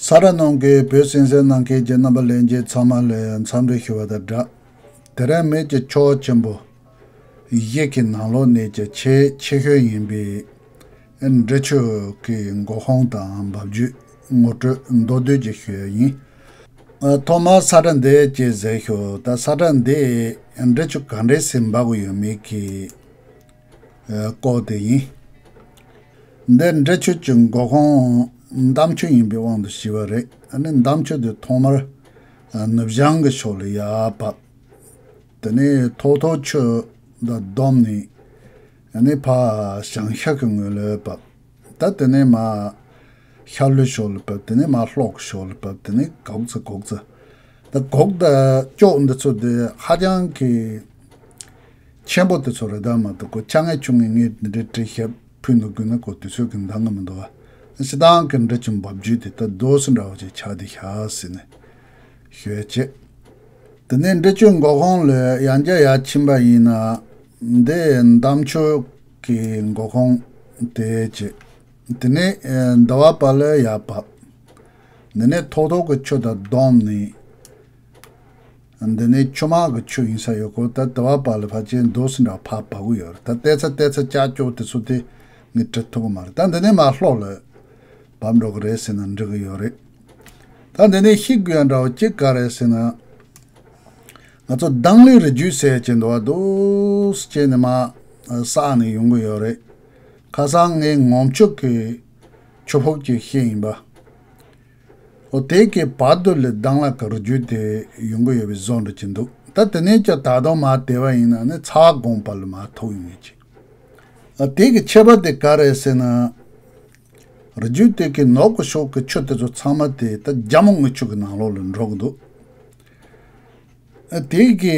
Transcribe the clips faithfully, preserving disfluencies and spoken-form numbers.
ས་ར་ནང་གི་བོད་གསན་གཟིགས་གནང་མཁན་གྱི་རྣམ་པ་ལྷན་རྒྱས་ཚང་མ་ལ་འཚམས་འདྲི་ཞུ་བ་དང་སྦྲགས། དེ་རིང་མི་གི་ཆོས་ཆེན་པོ་བཞི་གི་ནང་ལོགས་ནས་ཀྱི་ཆེས་ཆེ་ཤོས་ཡིན་པའི་འབྲི་ཆུ་གི་འགོ་ཁུངས་དང་བབ་ཇུས་ངོ་སྤྲོད་མདོར་བསྡུས་ཀྱིས་ཞུ་ཡ་ཡིན། ཨ། ཐོག་མར་ས་ཁྲ་འདི་ཅིག་གཟིགས་ཤོག་ད་ས་ཁྲ་འདི་འབྲི་ཆུ་ག་འདྲ་སེ་འབབ་ཀྱི་ཡོད་མེད་ཀྱི་ཨ། སྐོར་དེ་ཡིན། འདི་འབྲི་ཆུ་གི་འགོ་ཁུངས་འདམ་ཆུ་ཡིན་པའི་དབང་དུ་བྱས་པ་རེད། ཨ་ནི་འདམ་ཆུ་དེ་ཐོག་མར་ཨ། ནུབ་བྱང་གི་ཕྱོགས་ལ་ཡར་བབས། དེ་ནས་ཐོག་ཐོག་ཆུ་དང་བསྡོམས་ནས་ཨ་ནི་ཕར་བྱང་ཤར་གྱི་ངོས་ལ་བབས། ད་དེ་ནས་མར་ཤར་ལྷོའི་ཕྱོགས་ལ་བབས། དེ་ནས་མར་ལྷོ་གི་ཕྱོགས་ལ་བབས། དེ་ནས་གོག་ཙེ་གོག་ཙེ། ད་གོག་དང་ཅོག་འདི་ཚོ་དེ་ཧ་ཅང་གི་ཆེན་པོ་དེ་ཚོ་རེད་ད་མ་གཏོགས་ཁོ་ཆ་ངེས་ཆུང་ངེས་ངས་འདི་འདྲའི་བྲིས་ཞིབ་ཕུལ་འདུག་དགོས་ན་ཁོ་དུས་ཚོད་ཀྱི་འདང་གི་མི་འདུག་བ། སྤྱིར་བཏང་གི་འབྲི་ཆུ་འབབ་རྒྱུད་དེ་ད་རྡོ་སི་འདྲ་བོ་ཅིག་ཆགས་བསྡད་ཤག་ཟེར་ནས་ཞུ་ཡ་བྱེད། དེ་ནས་འབྲི་ཆུའི་འགོ་ཁུངས་ལ་ཡང་བསྐྱར་ཡར་ཕྱིན་པ་ཡིན་ན། འདི་འདམ་ཆུ་གི་འགོ་ཁུངས་དེ་བྱེད། དེ་ནས་ཨེ། འདི་བ་པ་ལ་ཡར་བབས། འདི་ནས་ཐོག་ཐོག་གི་ཆུ་དང་བསྡོམས་ནས། འདི་ནས་ཆུ་དམར་གི་ཆུ་ཡིན་ས་ཡོད་གོ་ད་འདི་བ་པ་ལ་ཕལ་ཆེར་རྡོ་སི་འདྲ་ཕར་བབས་ཀྱི་ཡོད་རེད། ད་ལྟས་ཚ་ལྟས་ཚ་ཀྱག་ཀྱོག་དེ་ཚོ་དེ་ངས་བྲི་ཐུབ་ཀྱི་མ་རེད། ད་འདི་ནས་མར་ལྷོ་ལ་བབས་འགྲོ་གི་རེད་ཟེར་ན་འགྲིག་གི་ཡོད་རེད། ད་འདི་ནས་ཤེས་དགོས་ཡ་འདྲ་བོ་གཅིག་ག་རེད་ཟེར་ན། ང་ཚོ་དང་ལེན་རི་རྒྱུད་ཟེར་གྱི་འདུག་བ། རྡོ་སི་བྱས་ནས་མར་བསགས་ནས་ཡོང་གི་ཡོད་རེད། ཁ་སང་ངས་ངོམ་ཆུ་གི་ཆུ་ཕུག་ཅིག་བཤད་ཡིན་པ། འོ་དེ་གི་བར་དུ་ལ་དང་ལེན་གྱི་རི་རྒྱུད་དེ་ཡོང་གི་ཡོད་པའི་བཟོ་འདྲ་ཅིག་འདུག་ད་དེ་ནས་ཀྱང་ད་དུང་མར་དེད་པ་ཡིན་ན་ནི་ཚ་བ་དགོངས་པ་ལ་མར་ཐུག་ཡོང་ངེས་ཀྱི། ཨ། དེ་གི་ཁྱད་པར་དེ་ག་རེད་ཟེར་ན། རི་རྒྱུད་དེ་གི་ནུབ་གི་ཕྱོགས་ཀྱི་ཆུ་དེ་ཚོ་ཚང་མ་དེ་ད་རྒྱ་མོ་རྔུལ་ཆུ་གི་ནང་ལོགས་ལ་འགྲོ་གི་འདུག་ཨ། དེ་གི་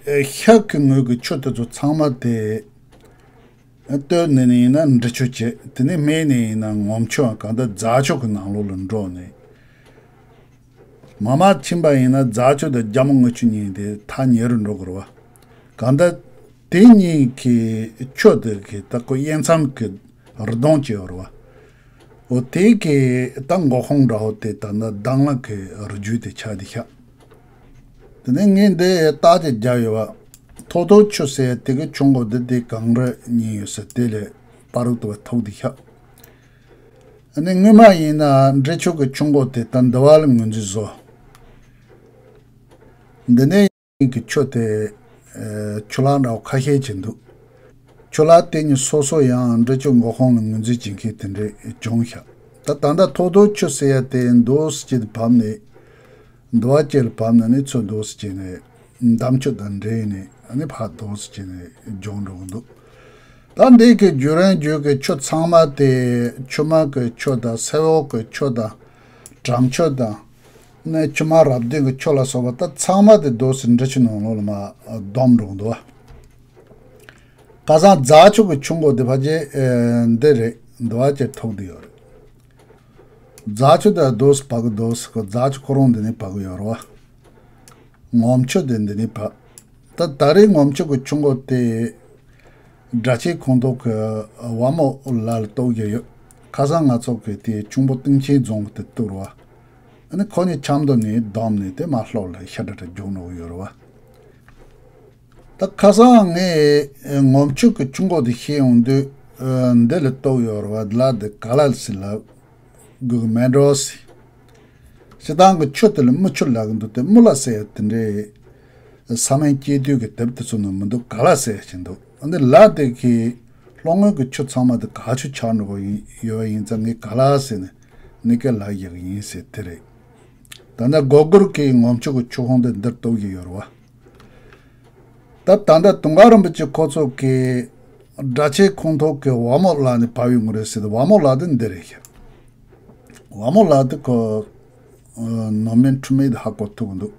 ཨ། ཤར་གི་ངོས་ཀྱི་ཆུ་དེ་ཚོ་ཚང་མ་དེ་ཨ། སྟོད་ནས་ཡིན་ན་འབྲི་ཆུ་བྱེད། དེ་ནས་སྨད་ནས་ཡིན་ན་ངོམ་ཆུའམ་གང་ལྟར་རྫ་ཆུ་གི་ནང་ལོགས་ལ་འགྲོ་ནས། མར་མར་ཕྱིན་པ་ཡིན་ན་རྫ་ཆུ་དང་རྒྱ་མོ་རྔུལ་ཆུ་གཉིས་དེ་ཐག་ཉེ་རུ་འགྲོ་གི་རེད་བ། གང་ལྟར་དེ་གཉིས་ཀྱི་ཆུ་དེ་གི་ད་ཁོ་དབྱེ་མཚམས་ཀྱི་རི་གདོང་བྱས་ཡོད་རེད་བ། འོ་དེ་གི་ད་འགོ་ཁུངས་འདྲ་བོ་དེ་ད་ནི་དང་ལེན་གྱི་རི་རྒྱུད་དེ་ཆགས་བསྡད་ཤག་དེ་ནས་ངས་འདི་རྟགས་ཅིག་བརྒྱབ་ཡོད་བ། ཐོག་ཐོག་ཆུ་ཟེར་དེ་གི་ཆུ་འགོ་འདི་དེ་གངས་རི་གཉིས་ཡོད་ས་དེ་ལས་བར་དུ་བ་ཐུག་བསྡད་ཤག་ཨ་ནི་སྔོན་མ་ཡིན་ན་འབྲི་ཆུ་གི་ཆུ་འགོ་དེ་ད་འདི་བ་ལ་ངོས་འཛིན་བཟོ། འདི་ནས་གི་ཆུ་དེ་ཨེ། ཆུ་ལག་འདྲ་བོ་ཁ་ཤས་ཅིག་འདུག་ཆུ་ལག་དེ་གཉིས་སོ་སོ་ཡང་འབྲི་ཆུ་འགོ་ཁུངས་ལ་ངོས་འཛིན་བྱེད་མཁན་དེ་འདྲས་བྱུང་ཤག་ད་ད་ལྟ་ཐོག་ཐོག་ཆུ་ཟེར་ཡ་དེ་རྡོ་སི་བྱས་ཏེ་བབས་ནས། འདི་བ་བྱས་ལ་བབས་ནས་ནི་ཚུར་རྡོ་སི་བྱས་ནས་འདམ་ཆུ་དང་འདྲེས་ནས་ཨ་ནི་ཕར་རྡོ་སི་བྱས་ནས་འབྱུང་འགྲོ་གི་འདུག་ད་འདི་གི་རྒྱུད་རིང་རྒྱུད་ཀྱི་ཆུ་ཚང་མ་དེ་ཆུ་དམར་གྱི་ཆུ་དང་སེར་འོག་གི་ཆུ་དང་གྲམ་ཆུ་དང་། ནས་ཆུ་དམར་རབ་བདུན་གྱི་ཆུ་ལ་སོགས་པ་ད་ཚང་མ་དེ་རྡོ་སི་འབྲི་ཆུ་ནང་ལོགས་ལ་མར་བསྡོམས་འགྲོ་གི་འདུག་བ། ཁ་སང་རྫ་ཆུ་གི་ཆུ་འགོ་དེ་ཕལ་ཆེར་ཨེ། འདི་རེད། འདི་བ་ཅེར་ཐུག་བསྡད་ཡོད་རེད། རྫ་ཆུ་དང་རྡོ་སི་བབས་གི་རྡོ་སི་ཁོ་རྫ་ཆུ་ཁོ་རང་འདི་ནས་བབས་གི་ཡོད་རེད་བ། ངོམ་ཆུ་དེ་འདི་ནས་བབས། ད་ད་རེས་ངོམ་ཆུ་གི་ཆུ་འགོ་དེ། སྦྲ་ཆེན་ཁོངས་གཏོགས་ཀྱི་བ་མོ་ལ་ལ་གཏོགས་ཀྱི་ཡོད། ཁ་སང་ང་ཚོ་གི་དེ་ཁྱུང་པོ་སྟེང་ཆེན་རྫོང་གི་དེ་གཏོར་བ། ཨ་ནི་ཁོ་གཉིས་ཆབ་མདོ་ནས་བསྡོམས་ནས་དེ་མར་ལྷོ་ལ་ཤར་ཏོག་ཏོག་རྒྱུག་འགྲོ་གི་ཡོད་རེད་བ། ད་ཁ་སང་ངས་ངོམ་ཆུ་གི་ཆུ་འགོ་དེ་བཤད་ཡོང་དུས་འདི་ལ་གཏོགས་ཡོད་རེད་བ། ལ་དེ་ག་ལ་ཟེར་ལབ། གུ་གུ་མེ་འགྲོ་སི། སྤྱིར་བཏང་གི་ཆུ་དེ་ལ་རྨུ་ཆུ་ལབ་གི་འདུག་དེ་རྨུ་ལ་ཟེར་ཡ་དེ་འདྲའི་ས་མིང་སྐྱེ་དུས་ཀྱི་དེབ་དེ་ཚོ་ནང་མི་འདུག་ག་ལ་ཟེར་ཡ་ཞིག་འདུག་འདི་ལ་དེ་གི་ལྷོ་ངོས་ཀྱི་ཆུ་ཚང་མ་དེ་ག་ཆུ་ཆགས་འགྲོ་གི་ཡོད་པ་ཡིན་ཙང་ངས་ག་ལ་ཟེར་ནས་ནི་ཀ་ལ་ཡག་ཡིན་ཟེར་དེ་རེད། ད་ནི་སྒོ་སྒོར་གྱི་ངོམ་ཆུ་གི་ཆུ་ཁུངས་དེ་འདིར་གཏོགས་ཀྱི་ཡོད་རེད་བ། ད་ད་ལྟ་དུང་དཀར་རིན་པོ་ཆེ་ཁོ་ཚོ་གི་སྦྲ་ཆེན་ཁོངས་གཏོགས་ཀྱི་བ་མོ་ལ་ནས་བབས་ཡོང་གི་རེད་ཟེར་ཏེ་བ་མོ་ལ་དེ་འདི་རེད་ཤག་བ་མོ་ལ་དེ་ཁོ་ནོར་མེད་འཁྲུལ་མེད་དེ་ཧ་གོ་ཐུབ་ཀྱི་འདུག་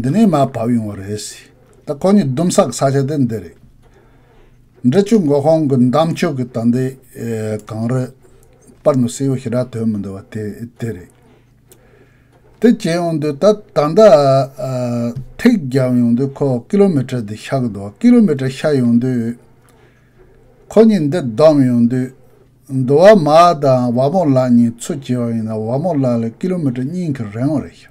འདི་ནས་མར་བབས་ཡོང་བ་རེད་ཟེར། ད་ཁོ་གཉིས་བསྡོམས་ས་གི་ས་ཆ་དེ་འདི་རེད། འབྲི་ཆུ་འགོ་ཁུངས་ཀྱི་འདམ་ཆུ་གི་ད་འདི་གངས་རི་པར་ནུ་སེ་བོ་ཞེ་དྲག་དོན་མི་འདུག་བ་དེ་དེ་རེད། དེ་བྱས་ཡོང་དུས་ད་ད་ལྟ་ཨ། ཐིག་བརྒྱབ་ཡོང་དུས་ཁོ་ཀི་ལོ་མི་ཊར་འདི་ཤར་གི་འདུག་ཀི་ལོ་མི་ཊར་ཤར་ཡོང་དུས་ཁོ་གཉིས་འདི་བསྡོམས་ཡོང་དུས་ འདུ་བ་མ་དང་བ་མོ་ལ་གཉིས་ཚུར་བྱས་པ་ཡིན་ན་བ་མོ་ལ་ལ་ཀི་ལོ་མི་ཊར་གཉིས་ཀྱི་རིང་བ་རེད་ཤག་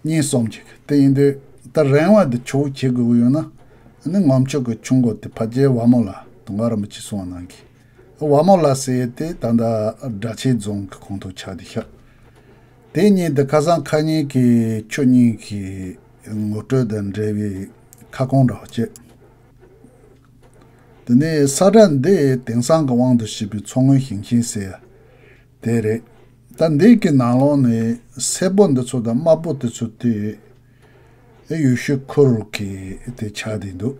གཉིས་གསུམ་ཅིག་དེ་ཡིན་དུས་ད་རིང་བ་འདི་ཆུ་བོ་བྱེད་དགོས་ཀྱི་ཡོད་ན། ཨ་ནི་ངམ་ཆུ་གི་ཆུ་མགོ་དེ་ཕ་རྒྱལ་བ་མོ་ལ་དུང་དཀར་རིན་པོ་ཆེ་གསུང་བ་ནང་གི་བ་མོ་ལ་ཟེར་ཡས་དེ་ད་ལྟ་སྦྲ་ཆེན་རྫོང་གི་ཁོངས་གཏོགས་ཆགས་བསྡད་ཤག་དེ་གཉིས་དེ་ཁ་སང་ཁ་ཉིན་གྱི་ཆུ་གཉིས་ཀྱི་ངོ་སྤྲོད་དང་འབྲེལ་བའི་ཁ་སྐོང་འདྲ་བོ་བྱས། དེ་ནས་ས་ཁྲ་འདི་དེང་སང་གི་དབང་དུ་བྱས་པའི་མཚོ་སྔོན་ཞིང་ཆེན་ཟེར་ཡ་དེ་རེད། ད་འདི་གི་ནང་ལོགས་ནས་སེར་པོ་འདི་ཚོ་དང་དམར་པོ་དེ་ཚོ་དེ་ཡུལ་ཤུལ་ཁུལ་གྱི་དེ་ཆགས་བསྡད་འདུག་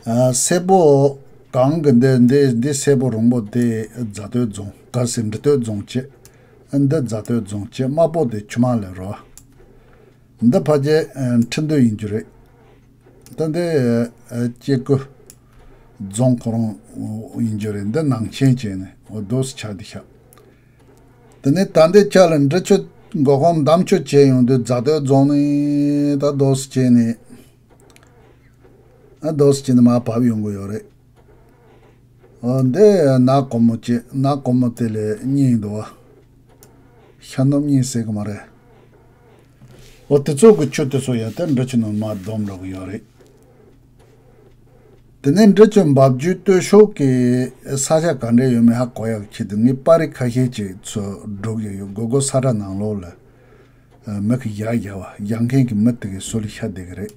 ཨ། སེར་པོ་གང་གི་འདི་འདི་འདི་སེར་པོ་རོང་པོ་དེ་རྫ་སྟོད་རྫོང་གལ་སྲིད་འབྲི་སྟོད་རྫོང་བྱས། འདི་རྫ་སྟོད་རྫོང་བྱས། དམར་པོ་དེ་ཆུ་དམར་ལ་རོ། འདི་ཕ་རྒྱལ་ཁྲི་འདུ་ཡིན་རྒྱུ་རེད། ད་འདི་སྐྱེ་རྒུ་རྫོང་ཁོ་རང་ཡིན་རྒྱུ་རེད། འདི་ནང་ཆེན་བྱས་ནས་འོ་རྡོ་སི་ཆགས་བསྡད་ཤག་དེ་ནས་ད་འདི་ཆ་ལ་འབྲི་ཆུ་མགོ་ཁོང་འདམ་ཆུ་བྱས་ཡོང་དུས་རྫ་སྟོད་རྫོང་ནས་ད་རྡོ་སི་བྱས་ནས། ཨ། རྡོ་སི་བྱས་ནས་མར་བབས་ཡོང་གི་ཡོད་རེད། ཨ། འདི་ནགས་གོར་མོ་བྱས། ནགས་གོར་མོ་དེ་ལས་གཉིས་འདུག་བ། ཤར་ནུབ་གཉིས་ཟེར་གི་མ་རེད། འོ་དེ་ཚོ་གི་ཆུ་དེ་ཚོ་ཡང་དེ་འབྲི་ཆུ་ནང་མར་བསྡོམས་འགྲོ་གི་ཡོད་རེད། དེ་ནས་འབྲི་ཆུ་འབབ་རྒྱུད་སྟོད་ཕྱོགས་ཀྱི་ས་ཆ་ག་འདྲ་ཡོད་མེད་ཧ་གོ་ཡག་ཆེད་དུ་ངས་པར་རིས་ཁ་ཤས་ཅིག་ཚུར་སྒྲོག་གི་ཡོད། སྒོར་སྒོར་ས་ཁྲ་ནང་ལོགས་ལ་མི་གི་ཡར་རྒྱག་པ། རྒྱག་མཁན་གྱི་མི་དེ་གའི་སུ་ལ་ཤ་བསྡད་གི་རེད།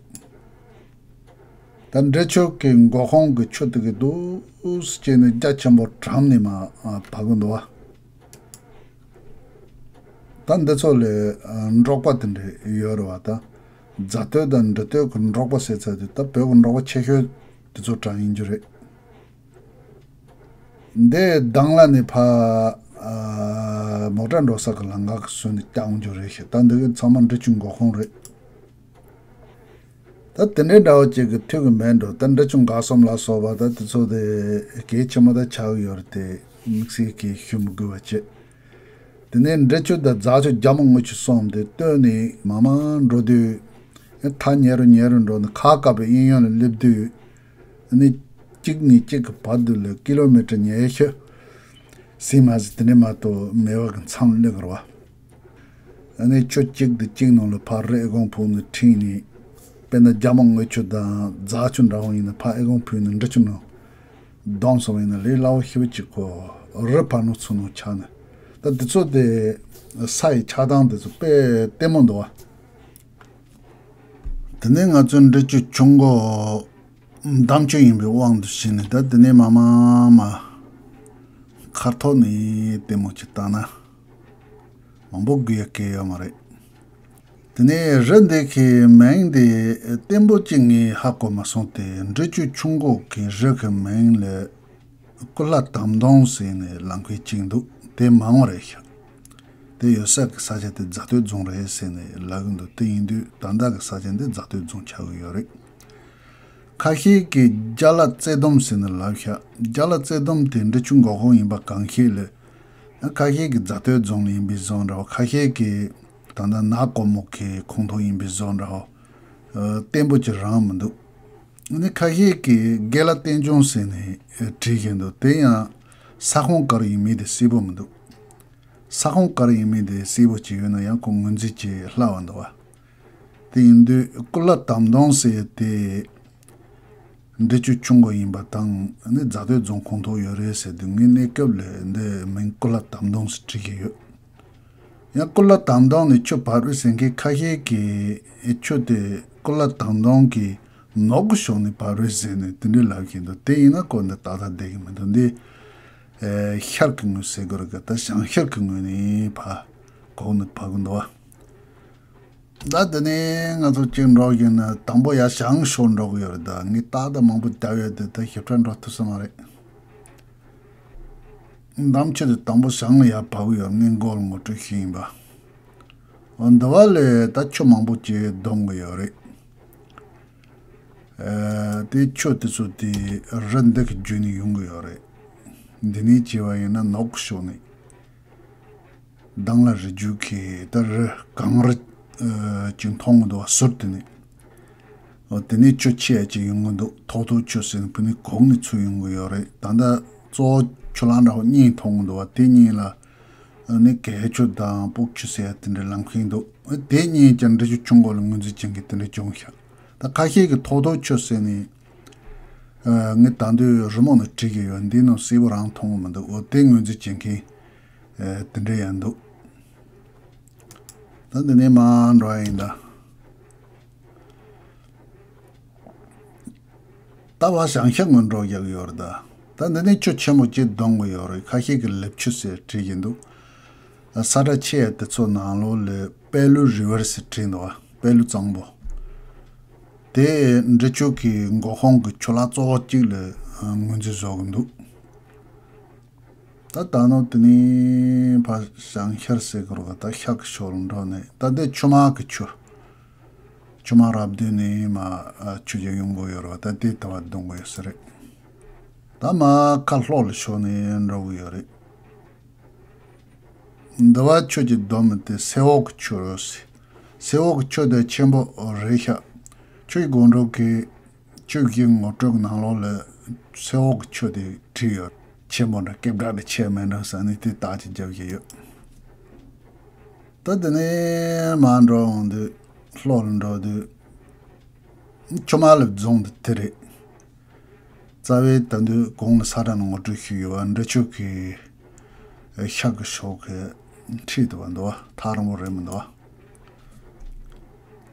ད་འབྲི་ཆུ་གི་མགོ་ཁོང་གི་ཆུ་དེ་གའི་འདུག་སེ་བྱས་ནས་རྒྱ་ཆེན་པོ་གྲམ་ནས་མར་བབས་གི་འདུག་བ། ད་འདི་ཚོ་ལས་འབྲོག་པ་དེ་འདྲ་ཡོད་རེད་བ། ད་རྫ་སྟོད་དང་འབྲི་སྟོད་ཀྱི་འབྲོག་པ་ཟེར་ཚར་དུས་ད་བོད་ཀྱི་འབྲོག་པ་ཆེ་ཤོས་དེ་ཚོ་གྲངས་ཡིན་རྒྱུ་རེད། འདི་དང་ལ་ནས་ཕ་ཨ་མོ་ཊ་འགྲོ་ས་གི་ལམ་ཁ་གི་ཟུར་ནས་བརྐྱངས་རྒྱུ་རེད་ཤག་ད་འདི་གི་ཚང་མ་འབྲི་ཆུ་མགོ་ཁོང་རེད། ད་དེ་འདྲའི་འདྲ་བོ་ཅིག་གི་ཐུག་གི་མེད་འགྲོ། ད་འབྲི་ཆུ་འགག་གསུམ་ལ་སོགས་པ་ད་དེ་ཚོ་དེ་གལ་ཆེན་པོ་ད་ཆགས་ཀྱི་ཡོད་རེད་དེ། དམིགས་བསལ་གྱི་ཞུ་མི་དགོས་པ་བྱས། དེ་ནས་འབྲི་ཆུ་དང་རྫ་ཆུ་རྒྱ་མོ་རྔུལ་ཆུ་གསུམ་དེ་བཏོན་ནས་མར་མར་འགྲོ་དུས། མཐའ་ཉེ་རུ་ཉེ་རུ་འགྲོ་ནས་ཁ་བཀབ་པའི་གཡས་གཡོན་ལ་སླེབས་དུས། ཨ་ནི་གཅིག་ནས་གཅིག་གི་བར་དུ་ལ་ཀི་ལོ་མི་ཊར་ཉི་ཤུ་ཟིན་མ་ཟིན་དེ་འདྲ་མ་གཏོགས་མེད་པ་གི་མཚམས་སླེབས་ཀྱི་རེད་བ། ཨ་ནི་ཆུ་གཅིག་དང་གཅིག་ནང་ལ་ཕར་རི་ཨེ་ཀོང་ཕུག་ནས་ཁྲིད་ནས། དཔེར་ན་རྒྱ་མོ་རྔུལ་ཆུ་དང་རྫ་ཆུ་འདྲ་བོ་ཡིན་ན་ཕར་ཨེ་ཀོང་ཕུག་ནས་འབྲི་ཆུ་ནང་བསྡོམས་སོང་བ་ཡིན་ན་ལས་སླ་བོ་ཞེ་པོ་ཅིག་གོ། རི་ཕར་ནང་ཚུར་ནང་ཆགས་ནས། ད་འདི་ཚོ་དེ་ས་ཡི་ཆགས་སྟངས་དེ་ཚོ་དཔེ་ལྟད་མོ་འདུག་བ། དེ་ནས་ང་ཚོའི་འབྲི་ཆུ་ཆུ་མགོ་འདམ་ཆུ་ཡིན་པའི་དབང་དུ་བྱས་ནས། ད་དེ་ནས་མར་མར་མར་མཁར་ཐོག་ནས་ལྟད་མོ་ཅིག་བལྟས་ན་མང་པོ་དགོས་ཡ་གལ་ཡོད་མ་རེད། དེ་ནས་རི་འདི་གི་མིང་འདི་བརྟན་པོ་ཅིག་ངས་ཧ་གོ་མ་སོང་སྟེ། འབྲི་ཆུ་ཆུ་མགོ་གི་རི་གི་མིང་ལ་སྐུ་ལྷ་དམ་སྡོང་ཟེར་ནས་ལབ་མཁན་ཅིག་འདུག་དེ་མང་བ་རེད་ཤག་དེ་ཡོད་ས་གི་ས་ཆ་དེ་རྫ་སྟོད་རྫོང་རེད་ཟེར་ནས་ལབ་གི་འདུག་དེ་ཡིན་དུས་ད་ལྟ་གི་ས་ཆ་འདི་རྫ་སྟོད་རྫོང་ཆགས་གི་ཡོད་རེད། ཁ་ཤས་ཀྱིས་རྒྱ་ལ་རྩེ་སྡོམ་ཟེར་ནས་ལབ་ཤག་རྒྱ་ལ་རྩེ་སྡོམ་དེ་འབྲི་ཆུ་མགོ་ཁོང་ཡིན་པ་གང་ཤེས་ལ། ཁ་ཤས་ཀྱིས་རྫ་སྟོད་རྫོང་ལ་ཡིན་པའི་བཟོ་འདྲ་བོ། ཁ་ཤས་ཀྱིས་ད་ལྟ་ནགས་གོར་མོ་གི་ཁོངས་གཏོགས་ཡིན་པའི་བཟོ་འདྲ་བོ། ཨ། བརྟན་པོ་ཅིག་རང་མི་འདུག་ཨ་ནི་ཁ་ཤས་ཀྱིས་དགེ་ལ་བསྟན་སྐྱོང་ཟེར་ནས་བྲིས་བཞིན་འདུག་དེ་ཡང་ས་ཁོངས་ག་རེ་ཡིན་མིན་དེ་གསལ་པོ་མི་འདུག་ས་ཁོངས་ག་རེ་ཡིན་མིན་དེ་གསལ་པོ་ཅིག་ཡོད་ན་ཡང་ཁོ་ངོས་འཛིན་བྱེད་སླ་བ་འདུག་བ། དེ་ཡིན་དུས་སྐུ་ལྷ་དམ་སྡོང་ཟེར་ཡས་དེ་འབྲི་ཆུ་ཆུ་མགོ་ཡིན་པ་དང་། ཨ་ནི་རྫ་སྟོད་རྫོང་ཁོངས་གཏོགས་ཡོད་རེད་ཟེར་དུས། ངས་གནས་སྐབས་ལ་འདི་མིང་སྐུ་ལྷ་དམ་སྡོང་ཟེར་བྲིས་ཀྱི་ཡོད། ཡང་སྐུ་ལྷ་དམ་སྡོང་ནས་ཆུ་བབས་རེད་ཟེར་མཁན་ཁ་ཤས་ཀྱིས་ཆུ་དེ་སྐུ་ལྷ་དམ་སྡོང་གི་ནོར་གི་ཕྱོགས་ནས་བབས་རེད་ཟེར་ནས་དེ་འདྲའི་ལབ་བཞིན་འདུག་དེ་ཡིན་ན་ཁོ་འདི་ཏག་ཏག་བསྡད་ཀྱི་མི་འདུག་འདི་ཨེ་ཤར་གྱི་ངོས་ཟེར་དགོས་རེད་ག་ད་བྱང་ཤར་གྱི་ངོས་ནས་ཕར་གོང་ནས་བབས་ཀྱི་འདུག་བ། ད་དེ་ནས་ང་ཚོ་གཅིག་འགྲོ་བཞིན་ན་དང་པོ་ཡར་བྱང་ཕྱོགས་འགྲོ་གི་ཡོད་རེད། ད་ངས་ཏག་ཏག་མང་པོ་བརྒྱབ་ཡོད་དེ་ད་ཞིབ་ཕྲ་འགྲོ་ཐུབ་ས་མ་རེད། འདམ་ཆུ་དེ་དང་པོ་བྱང་ལ་ཡར་བབས་ཀྱི་ཡོད། ངས་མགོ་ལ་ངོ་སྤྲོད་ཞུས་ཡིན་པ། འོ་འདི་བ་ལས་ད་ཆུ་མང་པོ་ཅིག་བསྡོམས་ཀྱི་ཡོད་རེད། ཨ། དེ་ཆུ་དེ་ཚོ་དེ་རི་འདི་གི་བརྒྱུད་ནས་ཡོང་གི་ཡོད་རེད། འདི་ནས་བྱས་པ་ཡིན་ན་ནོག་ཕྱོགས་ནས། དང་ལ་རི་རྒྱུད་ཀྱི་ད་རི་གངས་རི་ཨ་ཅིག་མཐོང་གི་འདུག་བ། ཟུར་དེ་ནས། འོ་དེ་ནས་ཆུ་ཆེ་ཡ་ཅིག་ཡོང་གི་འདུག་ཐོག་ཐོག་ཆུ་ཟེར་ནས་བུ་ནི་གོང་ནས་ཚུར་ཡོང་གི་ཡོད་རེད། ད་ལྟ་ གཙོ་བོ་ཆུ་ལྷག་འདྲ་བོ་གཉིས་མཐོང་གི་འདུག་བ། དེ་གཉིས་ལ་ནི་གལ་ཆུ་དང་སྤུག་ཆུ་ཟེར་ཡ་དེ་འདྲ་ལབ་མཁན་འདུག་དེ་གཉིས་ཀྱང་འབྲི་ཆུ་ཆུང་གོ་ལ་ངོས་འཛིན་བྱེད་མཁན་དེ་འདྲ་བྱུང་ཤག་ད་ཁ་ཤས་ཀྱིས་ཐོག་ཐོག་ཆུ་ཟེར་ནས། ཨ། ངས་ད་དུང་རི་མོ་ནང་བྲིས་ཀྱི་ཡོད། འདི་ནང་གསལ་པོ་རང་མཐོང་གི་མི་འདུག་འོ་དེ་ངོས་འཛིན་བྱེད་མཁན། ཨ། དེ་འདྲ་ཡང་འདུག་ད་འདི་ནས་མར་འགྲོ་ཡ་ཡིན་ད། ད་བ་བྱང་ཤར་ངོས་འགྲོ་རྒྱག་གི་ཡོད་རེད་ད། ད་འདི་ནས་ཆུ་ཆེན་པོ་གཅིག་བརྡུང་གི་ཡོད་རེད། ཁ་ཤས་ཀྱིས་ལེབ་ཆུ་ཟེར་བྲིས་ཀྱི་འདུག་ས་ཁྲ་ཆེ་ཡ་དེ་ཚོ་ནང་ལོགས་ལ་དཔལ་ལུ་རི་ཝར་ཟེར་བྲིས་འདུག་བ། དཔལ་ལུ་གཙང་པོ། དེ་འབྲི་ཆུ་གི་མགོ་ཁུངས་ཀྱི་ཆུ་ལྷག་གཙོ་བོ་གཅིག་ལ་ངོས་འཛིན་བཟོ་གི་འདུག་ད་ད་ནོ་དེ་ནི་ཕ་བྱང་ཤར་ཟེར་གི་རོ། ད་ཤར་གི་ཕྱོགས་ལ་འགྲོ་ནས་ད་དེ་ཆུ་དམར་གི་ཆུ། ཆུ་དམར་རབ་བདུན་ནས་མར་ཆུ་རྒྱུན་ཡོང་གི་ཡོད་རེད་བ། ད་དེ་ད་བར་བརྡུང་གི་ཡོད་ས་རེད། ད་མར་ཁ་ལྷོ་ལ་ཕྱོགས་ནས་འགྲོ་གི་ཡོད་རེད། འདི་བ་ཆུ་གི་སྡོམ་དེ་སེ་འོག་གི་ཆུ་རེད། སེ་འོག་གི་ཆུ་དེ་ཆེན་པོ་རེད་ཤག་ཆུའི་དགོང་དྲོ་གི་ཆུ་བཞི་ངོ་སྤྲོད་ནང་ལོགས་ལ་སེ་འོག་གི་ཆུ་དེ་བྲིས་ཡོད། ཆེན་པོ་འདྲ་སྐད་གྲགས་དེ་ཆེ་མེད་འགྲོ་ས་ནི་དེ་བརྟག་དཔྱད་རྒྱབ་ཀྱི་ཡོད། ད་དེ་ནས་མར་འགྲོ་འོང་དུས་ལྷོ་ལ་འགྲོ་དུས་ཆུ་དམར་ལེབ་རྫོང་དེ་དེ་རེད། རྩ་བའི་ད་དུང་གོང་ལ་ས་ཁྲ་ནང་ངོ་སྤྲོད་ཞུས་ཡོད་བ། འབྲི་ཆུ་གི་ཤར་གི་ཕྱོགས་གི་འཁྲིས་དུ་བ་འདུག་བ། ཐག་རིང་པོ་རེད་མི་འདུག་བ།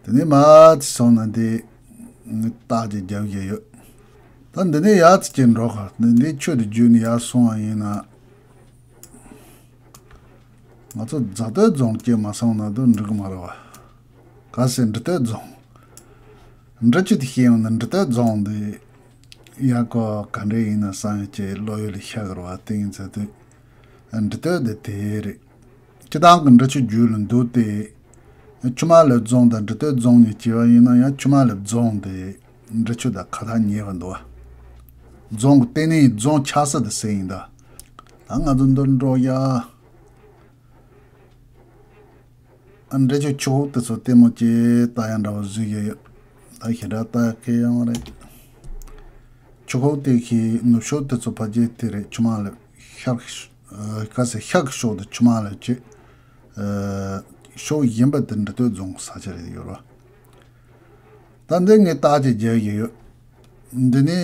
དེ་ནས་མར་ཙི་སོང་ན་འདི་ངས་རྟགས་ཅིག་རྒྱབ་བཞག་ཡོད། ད་འདི་ནས་ཡར་ཙི་ཅིག་འགྲོ་ག་འདི་འདི་ཆུ་དེ་བརྒྱུད་ནས་ཡར་སོང་བ་ཡིན་ན། ང་ཚོ་རྫ་སྟོད་རྫོང་སྐྱེས་མ་སོང་ན་དུ་འགྲིག་གི་མ་རེད་བ། ག་ཟེར་འབྲི་སྟོད་རྫོང་། འབྲི་ཆུ་དེ་ཤེས་ཡོང་ན་འབྲི་སྟོད་རྫོང་འདི་ཡག་གོ་ག་འདྲ་ཡིན་ན་བསམ་ཡོད་ཅེས་བློ་ཡུལ་ལ་ཤར་གི་རེད་བ། དེ་ཡིན་ཚེ་དུས་འབྲི་སྟོད་འདི་དེ་རེད། སྤྱི་བཏང་གི་འབྲི་ཆུ་རྒྱུད་ལ་འདུག་སྟེ། ཆུ་དམར་ལེབ་རྫོང་དང་འབྲི་སྟོད་རྫོང་གཉིས་བྱས་པ་ཡིན་ན་ཡང་ཆུ་དམར་ལེབ་རྫོང་དེ་འབྲི་ཆུ་དང་ཁ་ཐག་ཉེ་བ་འདུག་བ། རྫོང་གི་ལྟེ་གནས་རྫོང་ཆགས་ས་དེ་ཟེར་ཡིན་ད། ད་ང་ཚོ་འདིར་འགྲོ་ཡ། ཨ། འབྲི་ཆུ་ཆུ་ཁོག་དེ་ཚོ་ལྟད་མོ་ཅིག་ལྟ་ཡ་འདྲ་བོ་བཟོས་ཡོད་ཡོད། ད་ཞེ་དྲག་ལྟ་ཡ་གལ་ཡོང་བ་རེད། ཆུ་ཁོག་དེ་གི་ནུབ་ཕྱོགས་དེ་ཚོ་ཕ་རྒྱལ་དེ་རེད། ཆུ་དམར་ལེབ་ཤར་གི་ཤོག་ཨ། ག་ཟེར་ཤར་གི་ཕྱོགས་དེ་ཆུ་དམར་ལེབ་ཅིག་ཨ། ཕྱོགས་གཞན་པ་དེ་འབྲི་སྟོད་རྫོང་གི་ས་ཆ་རེད་ཡོད་རེད་བ། ད་འདི་ངས་རྟགས་ཅིག་རྒྱག་གི་ཡོད། འདི་ནི་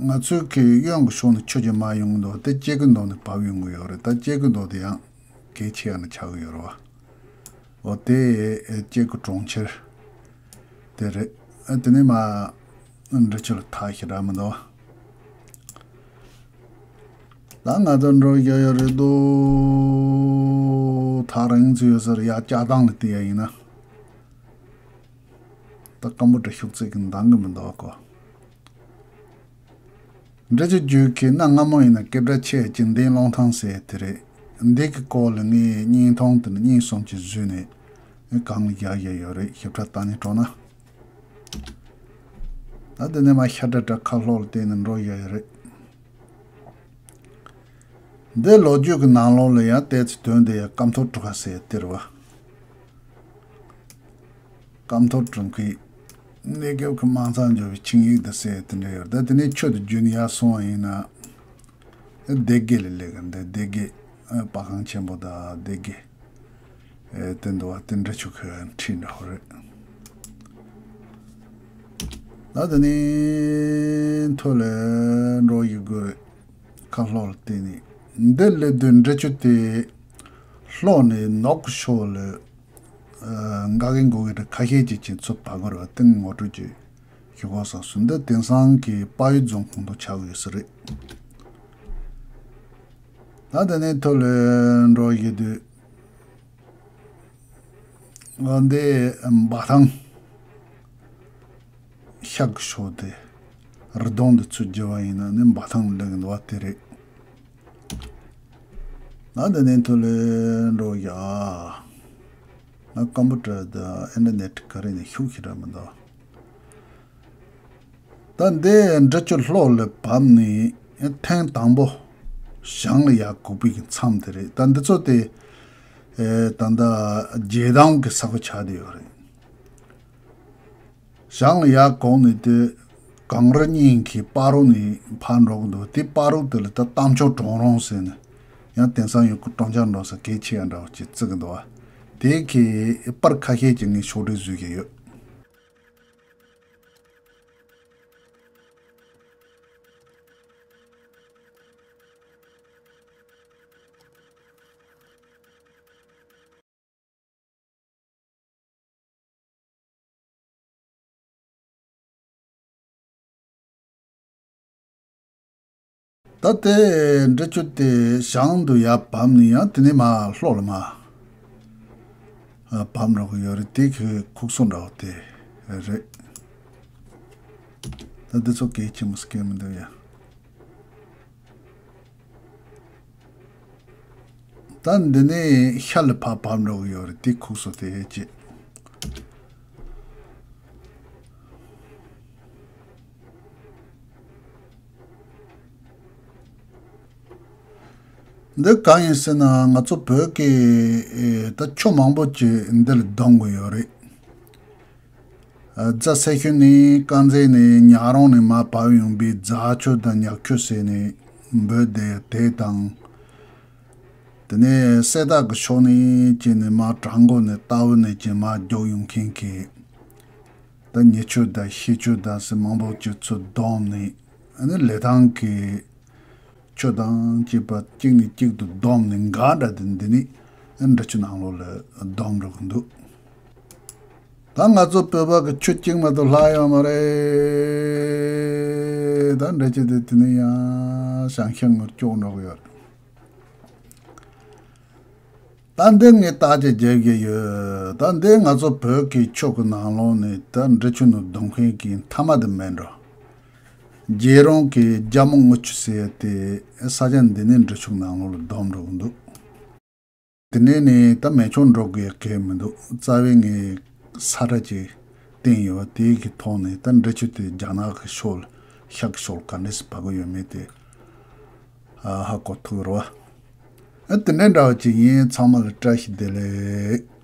ང་ཚོའི་གི་གཡོན་གི་ཕྱོགས་ནས་ཆུ་ཅིག་མར་ཡོང་གི་འདུག་དེ་སྐྱེ་རྒུ་མདོ་ནས་བབས་ཡོང་གི་ཡོད་རེད། ད་སྐྱེ་རྒུ་མདོ་དེ་ཡང་གལ་ཆེ་ཡ་ནི་ཆགས་ཀྱི་ཡོད་རེད་བ། འོ་དེ་སྐྱེ་རྒུ་གྲོང་ཁྱེར་དེ་རེད། ཨ། དེ་ནས་མར་འབྲི་ཆུ་ལ་ཐག་ཞེ་དྲག་མི་འདུག་ད་ང་ཚོ་འགྲོ་རྒྱུ་ཡོད་རེད་འདུག་ཐག་རིང་ཙམ་ཡོད་ས་རེད། ཡར་ལྕགས་ཐང་ལ་བལྟས་ཡ་ཡིན་ན། ད་སྐམ་པོ་འདྲ་ཤུགས་ཚད་ཀྱི་འདང་གི་མི་འདུག་གོ། འབྲི་ཆུ་རྒྱུད་ཀྱི་གནའ་སྔ་མོ་ཡིན་ན་སྐད་གྲགས་ཆེ་ཅིག་མདན་ཀློང་ཐང་ཟེར་དེ་རེད། འདི་གི་སྐོར་ལ་ངས་བརྙན་ཐུང་དེ་ནས་བརྙན་གསུམ་ཅིག་བཟོས་ནས་གང་ལ་རྒྱག་ཡ་ཡོད་རེད། ཞིབ་ཕྲ་ལྟ་ནས་འགྲོ་ན། ད་དེ་ནས་མར་ཤར་ཏྲ་ཏྲ་ཁ་ལྷོ་ལ་བལྟས་ནས་འགྲོ་ཡ་ཡོད་རེད། འདི་ལོ་རྒྱུས་ཀྱི་ནང་ལོགས་ལ་ཡང་བལྟས་ཚེ་དོན་དེ་ཡང་སྐམ་ཐོག་གྲུ་ཁ་ཟེར་དེ་རེད་བ། སྐམ་ཐོག་གྲུ་ཁའི་གནས་སྐབས་ཀྱི་མང་ཚང་འབྱོར་བའི་ཆིངས་ཡིག་དེ་ཟེར་དེ་འདྲ་ཡོད་རེད། ད་དེ་ནས་ཆུ་དེ་བརྒྱུད་ནས་ཡར་སོང་བ་ཡིན་ན། སྡེ་དགེ་ལ་སླེབས་གི་འདི་སྡེ་དགེ། ཨ། སྤ་ཁང་ཆེན་པོ་དང་སྡེ་དགེ། ཨེ། དེ་འདུག་བ། དེ་འབྲི་ཆུ་ཁའི་འཁྲིས་འདྲ་བོ་རེད། ད་དེ་ནས་མཐོ་ལ་འགྲོ་ཡི་དགོས་རེད། ཁ་ལྷོ་ལ་བལྟས་ནས་འདི་སླེབས་དུས་འབྲི་ཆུ་དེ་ལྷོ་ནས་ནུབ་ཀྱི་ཕྱོགས་ལ། ཨ། འགག་གི་འགུག་གི་འདྲ་ཁ་ཤས་ཅིག་ཅིག་ཚུར་བབས་དགོས་རེད་བ། དེ་ངོ་སྤྲོད་ཅིག་ཞུ་དགོས་བསམ་སོང་། འདི་དེང་སང་གི་དཔལ་ཡུལ་རྫོང་ཁོངས་གཏོགས་ཆགས་ཡོད་ས་རེད། ད་དེ་ནས་མཐོ་ལ་འགྲོ་ཡི་དུས། འོ་འདི་འབའ་ཐང་། ཤར་གི་ཕྱོགས་དེ། རི་གདོང་དེ་ཚུར་བརྒྱུད་པ་ཡིན་ན་ནི་འབའ་ཐང་སླེབས་ཀྱི་འདུག་བ། དེ་རེད། ད་དེ་ནས་མཐོ་ལ་འགྲོ་ཡ། ང་ཀམ་པུ་ཊར་དང་ཨིན་ཊར་ནེཊ་ག་རེ་ནས་ཤུགས་ཞེ་དྲག་མི་འདུག་ད་འདི་འབྲི་ཆུ་ལྷོ་ལ་བབས་ནས་ཐེངས་དང་པོ་བྱང་ལ་ཡར་སྒུག་པའི་མཚམས་དེ་རེད། ད་འདི་ཚོ་དེ་ཨེ། ད་ལྟ་རྒྱལ་ཐང་གི་ས་ཁུལ་ཆགས་བསྡད་ཡོད་རེད། བྱང་ལ་ཡར་སྒུག་ནས་དེ་ གངས་རི་སྙིང་གི་སྤ་རོ་ནས་ཕར་འགྲོ་གི་འདུག་དེ་སྤ་རོ་དེ་ལ་ད་གཏམ་མཆོག་གྲོང་རོང་ཟེར་ནས། ཡང་དེང་སང་ཡོད་ཀྱི་གྲོང་ཆ་འགྲོ་ས་གལ་ཆེ་ཡང་འདྲ་བོ་ཅིག་བརྩི་གི་འདུག་བ། དེ་གི་པར་ཁ་ཤས་ཀྱི་ངས་ཕྱོགས་སྒྲིག་བཟོས་ཀྱི་ཡོད། ད་དེ་འབྲི་ཆུ་དེ་བྱང་དུ་ཡར་བབས་ནས་ཡང་དེ་ནས་མར་ལྷོ་ལ་མར་བབས་འགྲོ་གི་ཡོད་རེད། དེ་གི་ཁུག་སོ་འདྲ་བོ་དེ་རེད། ད་འདི་ཚོ་གལ་ཆེན་པོ་སྐད་མི་འདུག་ཡ། ད་འདི་ནས་ཤར་ལ་ཕར་བབས་འགྲོ་གི་ཡོད་རེད། དེ་ཁུག་སོ་དེ་ཅི། འདི་གང་ཡིན་ཟེར་ན་ང་ཚོ་བོད་ཀྱི་ཨེ་ད་ཆུ་མང་པོ་ཅིག་འདི་ལ་བསྡོམས་དགོས་ཡོད་རེད། རྫ་སེར་ཤུལ་ནས་དཀར་མཛེས་ནས་ཉག་རོང་ནས་མར་བབས་ཡོང་པའི་རྫ་ཆུ་དང་ཉག་ཆུ་ཟེར་ནས་འབོད་དེ་དེ་དང་། དེ་ནས་གསེར་རྟ་གི་ཕྱོགས་ནས་ཅི་ནས་མར་བྲག་མགོ་ནས་རྟ་བོ་ནས་ཅི་མར་རྒྱུག་ཡོང་མཁན་གྱི་ད་ཉི་ཆུ་དང་ཤེལ་ཆུ་དང་ཟེར་མང་པོ་ཅིག་ཚུར་བསྡོམས་ནས་ཨ་ནི་ལི་ཐང་གི་ཆུ་དང་བཅས་པ་གཅིག་ནས་གཅིག་ཏུ་བསྡོམས་ནས་འགའ་འདྲ་དེ་འདི་ནི་འབྲི་ཆུ་ནང་ལོགས་ལ་བསྡོམས་འགྲོ་གི་འདུག་ད་ང་ཚོ་བོད་པ་གི་ཆུ་གཅིག་མ་གཏོགས་ལྷག་ཡོད་མ་རེད། ད་འབྲི་ཆུ་དེ་དེ་ནི་ཡང་ཞང་ཤང་ངར་སྐྱོག་འགྲོ་གི་ཡོད་རེད། ད་འདི་ངས་བརྟག་དཔྱད་བརྒྱབ་ཀྱི་ཡོད། ད་འདི་ང་ཚོ་བོད་ཀྱི་ཆུ་གི་ནང་ལོགས་ནས་ད་འབྲི་ཆུ་ནང་བསྡོམས་མཁན་གྱི་མཐའ་མ་དེ་མེད་འགྲོ། རྒྱལ་རོང་གི་རྒྱ་མོ་རྔུལ་ཆུ་ཟེར་ཡ་དེ་ས་ཆ་འདི་ནས་འབྲི་ཆུ་ནང་ལོགས་ལ་བསྡོམས་འགྲོ་གི་འདུག་དེ་ནས་ནི་ད་མེ་མཆོང་འགྲོ་དགོས་གལ་མི་འདུག་རྩ་བའི་ངས་ས་ཁྲ་ཅིག་བསྟན་ཡོད་པ་དེའི་གི་ཐོག་ནས་ད་འབྲི་ཆུ་དེ་རྒྱ་ནག་གི་ཕྱོགས་ལ་ཤར་གི་ཕྱོགས་ལ་ག་འདྲས་སེ་བབས་ཀྱི་ཡོད་མེད་དེ་ཨ་ཧ་གོ་ཐུབ་རེད་བ། ཨ་དེ་འདྲ་འདྲ་བ་ཅིག་ཡིན། ཚང་མ་ལ་བཀྲ་ཤིས་བདེ་ལེགས།